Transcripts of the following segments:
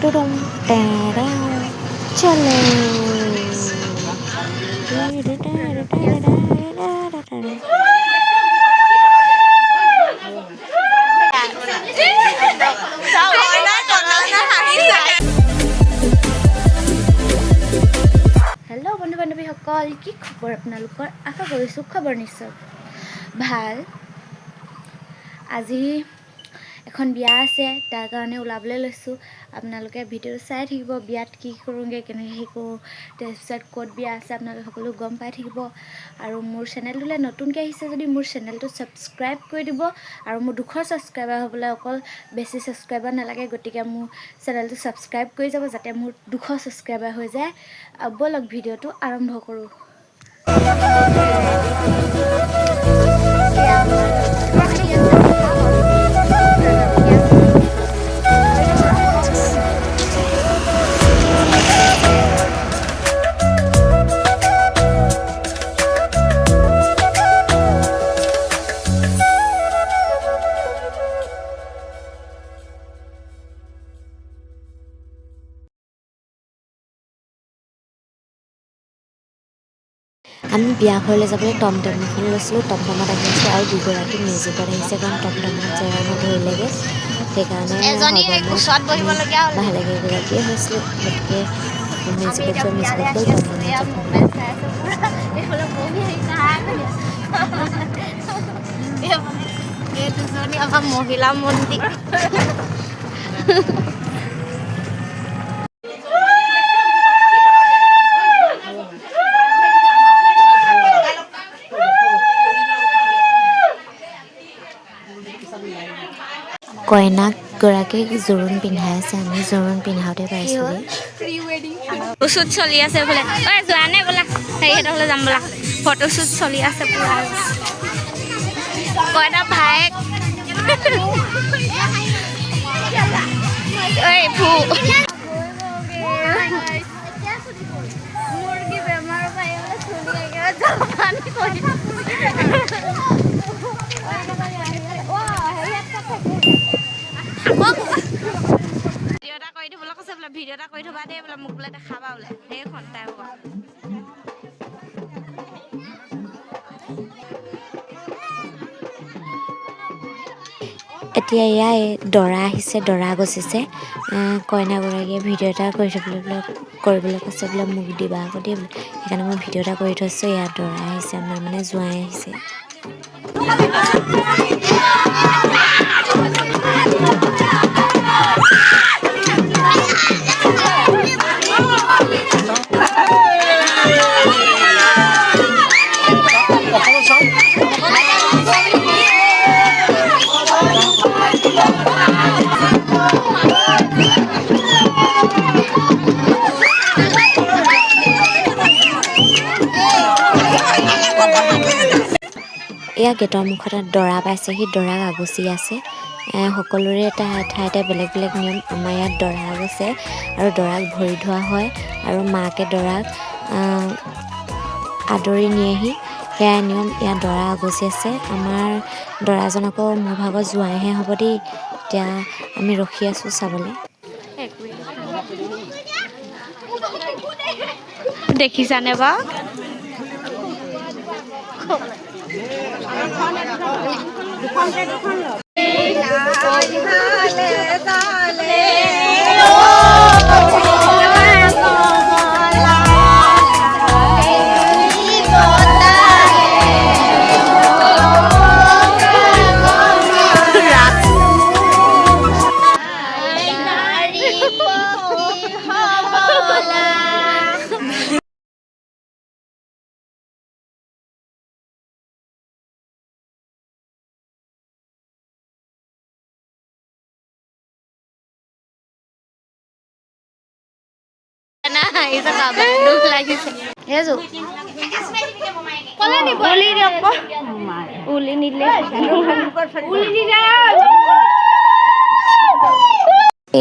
টুডুম টেৰেওঁ, চলো। হেল্ল' বন্ধু বান্ধৱীসকল, কি খবৰ আপোনালোকৰ? আশা কৰিছোঁ খবৰ নিশ্চয় ভাল। আজি এখন বিয়া আছে, তাৰ কাৰণে ওলাবলৈ লৈছোঁ। আপোনালোকে ভিডিঅ'টো চাই থাকিব। বিয়াত কি কৰোঁগৈ, কেনেকৈ কি কৰোঁ, তাৰপিছত ক'ত বিয়া আছে, আপোনালোকে সকলো গম পাই থাকিব। আৰু মোৰ চেনেলটোলৈ নতুনকৈ আহিছে যদি মোৰ চেনেলটো ছাবস্ক্ৰাইব কৰি দিব। আৰু মোৰ 200 ছাবস্ক্ৰাইবাৰ হ'বলৈ অকল বেছি ছাবস্ক্ৰাইবাৰ নালাগে, গতিকে মোৰ চেনেলটো ছাবস্ক্ৰাইব কৰি যাব যাতে মোৰ 200 ছাবস্ক্ৰাইবাৰ হৈ যায়। আৰু ব'লক, ভিডিঅ'টো আৰম্ভ কৰোঁ। আমি বিয়া ঘৰলৈ যাবলৈ টমটম এখন লৈছিলোঁ। টমটমত আহি আছোঁ আৰু দুগৰাকী মেজিকত আহিছে, কাৰণ টমটমত জেগা নধৰিলেগৈ। সেইকাৰণে এজনী সেই কোচত বহিবলগীয়া হ'ল। ভালেকে এগৰাকীয়ে হৈছিলোঁ, গতিকে মেজিকত যোৱা মেজিকত গ'ল, টমটমত যোৱা মোবাইল চাই আছে পুৰা। এইফালে বহি আহিছে। হাই কৰি এই দুজনী আমাৰ মহিলা মন্দিৰ। কইনাক গৰাকীক জোৰোণ পিন্ধাই আছে। আমি জোৰোণ পিন্ধাওঁতে পাইছোঁগৈ। শ্বুট চলি আছে বোলে। ঐ, যোৱা নাই? বোলা হেৰিহঁতৰ ঘৰলৈ যাম বোলা। ফটো শ্বুট চলি আছে পুৰা। কইনা ভায়েক ঐ ফু মুৰ্গী বেমাৰ পাই বোলে চুলি একেবাৰে জলপানী কৰি। ভিডিঅ' এটা কৰি থ'বলৈ কৈছে বোলে। ভিডিঅ' এটা কৰি থ'বা দেই বোলে, মোক বোলে দেখাবা বোলে। সেইখন তাই হ'ব। এতিয়া এয়া এই দৰা আহিছে, দৰা গজিছে। কইনাগৰাকীয়ে ভিডিঅ' এটা কৰি থ'বলৈ বোলে কৰিবলৈ কৈছে বোলে, মোক দিবা আকৌ দেই বোলে। সেইকাৰণে মই ভিডিঅ' এটা কৰি থৈছোঁ। ইয়াত দৰা আহিছে, আমাৰ মানে জোঁৱাই আহিছে। এয়া গেটৰ মুখতে দৰা পাইছেহি, দৰাক আগুচি আছে। সকলোৰে এটা ঠাইতে বেলেগ বেলেগ নিয়ম। আমাৰ ইয়াত দৰা আগছে আৰু দৰাক ভৰি ধোৱা হয় আৰু মাকে দৰাক আদৰি নিয়েহি, সেয়াই নিয়ম। ইয়াত দৰা আগুচি আছে। আমাৰ দৰাজন আকৌ মোৰ ভাগৰ জোঁৱাইহে হ'ব দেই। এতিয়া আমি ৰখি আছোঁ চাবলৈ। দেখিছানে বাৰু? আহিছে, কাৰোবাৰ দুখ লাগিছে। সেইযোৰ উলি দিয়ক, উলি নিদিলে।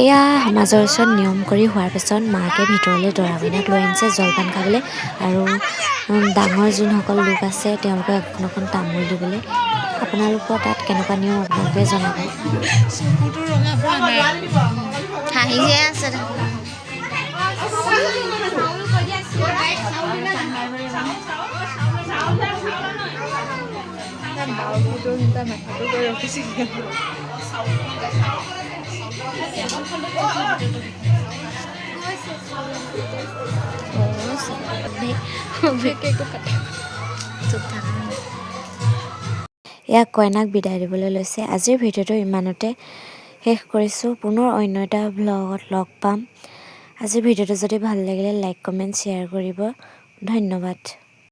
এয়া সমাজৰ ওচৰত নিয়ম কৰি হোৱাৰ পিছত মাকে ভিতৰলৈ দৰা কইনাক লৈ আনিছে জলপান খাবলৈ আৰু ডাঙৰ যোনসকল লোক আছে তেওঁলোকক এখন এখন তামোল দিবলৈ। আপোনালোকৰ তাত কেনেকুৱা নিয়ম আপোনালোকে জনাব। হাঁহিহে আছে দেখোন। ইয়াক কইনাক বিদায় দিবলৈ লৈছে। আজিৰ ভিডিঅ'টো ইমানতে শেষ কৰিছোঁ। পুনৰ অন্য এটা ভ্লগত লগ পাম। আজিৰ ভিডিঅ'টো যদি ভাল লাগিলে লাইক, কমেণ্ট, শ্বেয়াৰ কৰিব। ধন্যবাদ।